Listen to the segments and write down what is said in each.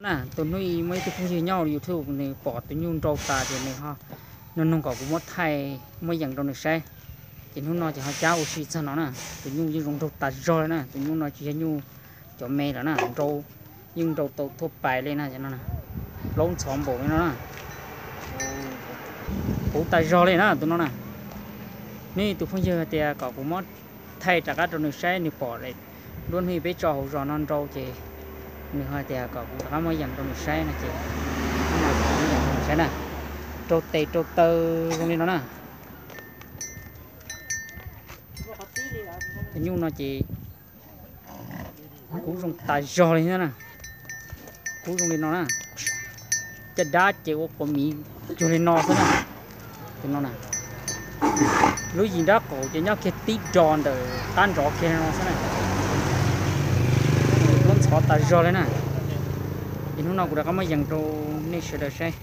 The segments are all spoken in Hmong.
Na, tus hnub ib muaj ib tug phooj ywg nyob YouTube nws pom tus nyuj nrau tas ces nws ho nug nug kom kuv muab thaij muab yees rau nws saib. Ces hnub no ces ho cab ua si txog no na, tus nyuj yeej zoo nraug tas zog li na, tus nyuj no tsis yog nyuj cov me lawm na, nrau, yeej nrau tau thuaj pais li na, plaub ntxhov npaum li no na. Puv tas zog li na tus no na. Nws tus phooj ywg hais tias kom kuv muab thaij rov qab rau nws saib, nws pom duab hnub peb tso hauv zos no nrau ces nws hais tias kom kuv rov qab muab yees rau nws saib no ces kuv yees rau nws saib na. Rau tes rau taw zoo li no na. Tus nyuj no ces kub zoo tas zog li thiab na. Kub zoo li no na. Caj dab ces ua quav miv cuag li no xwb na. Tus no na, lub yim nrab qaum ces nyob kiag tib do ntawm qab nrov kiag no xwb na. Duab ntxhov tas zog li na. Ces hnub no kuv rov qab muab yees rau nej sawv daws saib.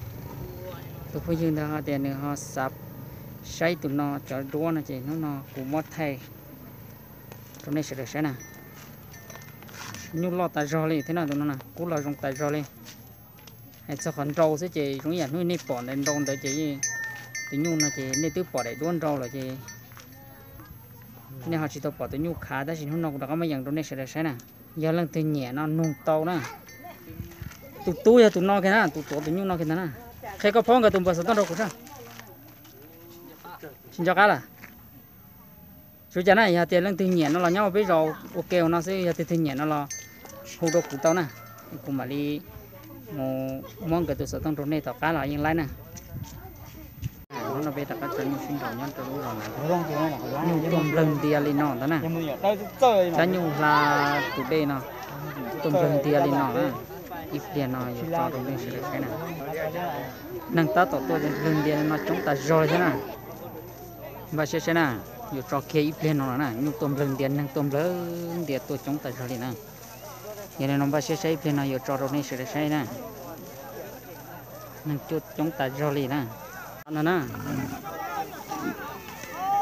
Tus phooj ywg ntawd hais tias nws ho xav saib tus no cov duab no ces hnub no kuv muab thaij rau nej sawv daws saib na. Nyuj loj tas zog li thiab no, tus no na kub los zoo tas zog li. Hais txog qhov nrau xwb ces zoo ib yam hnub nej pom ntawd nrau ntawd ces tus nyuj no ces nej twb pom daim duab nrau lawm ces nej ho tsis tau pom tus nyuj khav, tab sis hnub no kuv rov qab muab yees rau nej sawv daws saib na. Yog leej twg nyiam no nug tau na. Tus tub yog tus no kiag na, tus tuav tus nyuj no kiag ntag na. Qhia koj phob nkawd tus npawb xov tooj rau kuv seb. Tsis nco qab lawm. Tsuav cas na, yog tias leej twg nyiam no los nyob peb zos ua ke no xwb, yog tias twg nyiam no los hu rau kuv tau na, kuv mam li mus muab nkawd tus xov tooj rau nej tom qab los yeej laib na. Hnub no peb rov qab tso nyuj sib nraus nyob rau lub zos no. Nyuj tuaj nplawg ntias li no ntag na. Cab nyuj hla tus dej no tuaj nplawg ntias li no na. Ib pliag no yuav tso rau nej sawv daws saib na. Neeg tab tom tuaj nplawg ntias li no coob tas zog li thiab na. Npaj siab saib na, yuav tso kiag ib pliag no los na, nyuj tuaj nplawg ntias, neeg tuaj nplawg ntias tuaj coob tas zog li na. Yog li no npaj siab saib ib pliag no yuav tso rau nej sawv daws saib na. Neeg tuaj coob tas zog li na. No na,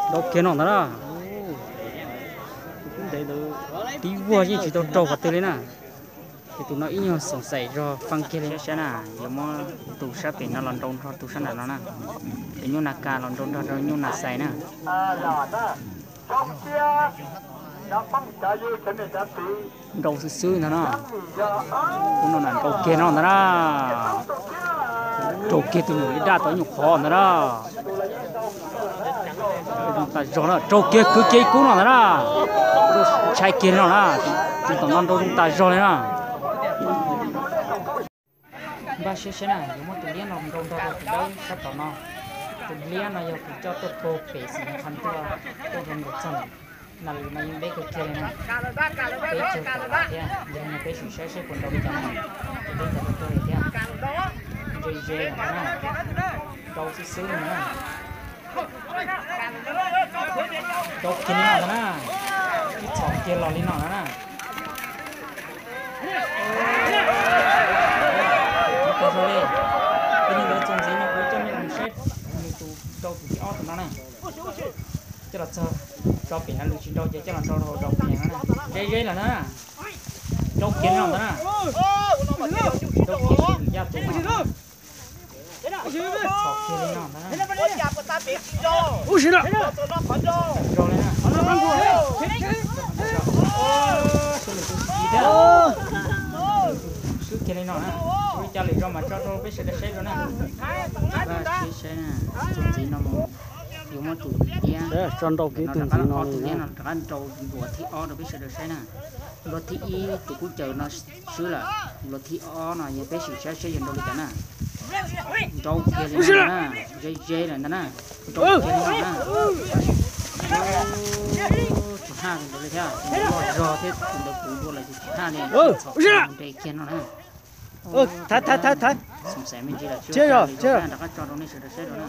nrau kiag no ntag na. Tib vuag yeej tsis tau raug qhov twg li na. Ces tus no ib nyuag xoom xaim zog fee kiag li. Saib na, yuav muab tus sab pem no los nrau nrog tus sab nram no na. Tus nyuj nas kas los nrau nrog rau nyuj nas xais na. Nrau xwb xwb ntag na. Kub no na nrau kiag no ntag na. Nrau kiag tus nyuam li daj tau nyuam qhov ntag na. Zoo tas zog na, nrau kiag kwv kiag ib kub no ntag na. Ntshai kiag no na, tus tom no nrau zoo tas zog li na. Npaj siab saib na, yuav muab tus liab no nrau nrog rau tus dawb sab tom no. Tus liab no yog kuv coj tuaj puag pem xim qhov tuaj, tuaj rau nkaus txog na, lwm no yeej deb kawg kiag li na. Peb tsawg tawm los thiab, yog li no peb sim saib saib puas nrau li cas na. Ces peb tawm tuaj li thiab. Ze ze lawm na, nrau xwb xwb li na. Nrau kiag li no ntag na, ib txhom kiag los li no ntag na. Tau zoo li, yog li ntawd txuas ntxiv no kuv coj nej los saib nws tus nrau tus thib ob tus no na. Coj los txog tso pem no, lwm tsis nrau ces coj los nrau rau hauv daus pem no na. Ze ze lawm na. Nrau kiag li no ntag na. Nrau kiag li yaj tus no. Txhom kiag li no ntag na. Zoo li na. Xwb lwm tus tsis kiag thiab. Xwb kiag li no na. Ua li cas lwm zaus mam tso rau peb sawv daws saib rau na. Peb saib na, tus ntxiv no mus, yuav muab tus liab, tso nrau kiag tus ntxiv no, ob tug liab no rov qab nrau nplua thib ob rau peb sawv daws saib na. Nplua thib ib tus kub caws no swb lawm, nplua thib ob no yog peb sim saib saib yog nrau li cas na. Nrau kiag li na, ze ze lawm ntag na. Nrau kiag li no na. Tsis haj li ntawd li thiab, loj zog thiab tus ntawd puv dua lawm ces tsis haj li, txhom nres kiag no na. Xav me ntsis lawm, rov qab tso rau nej sawv daws saib rau na.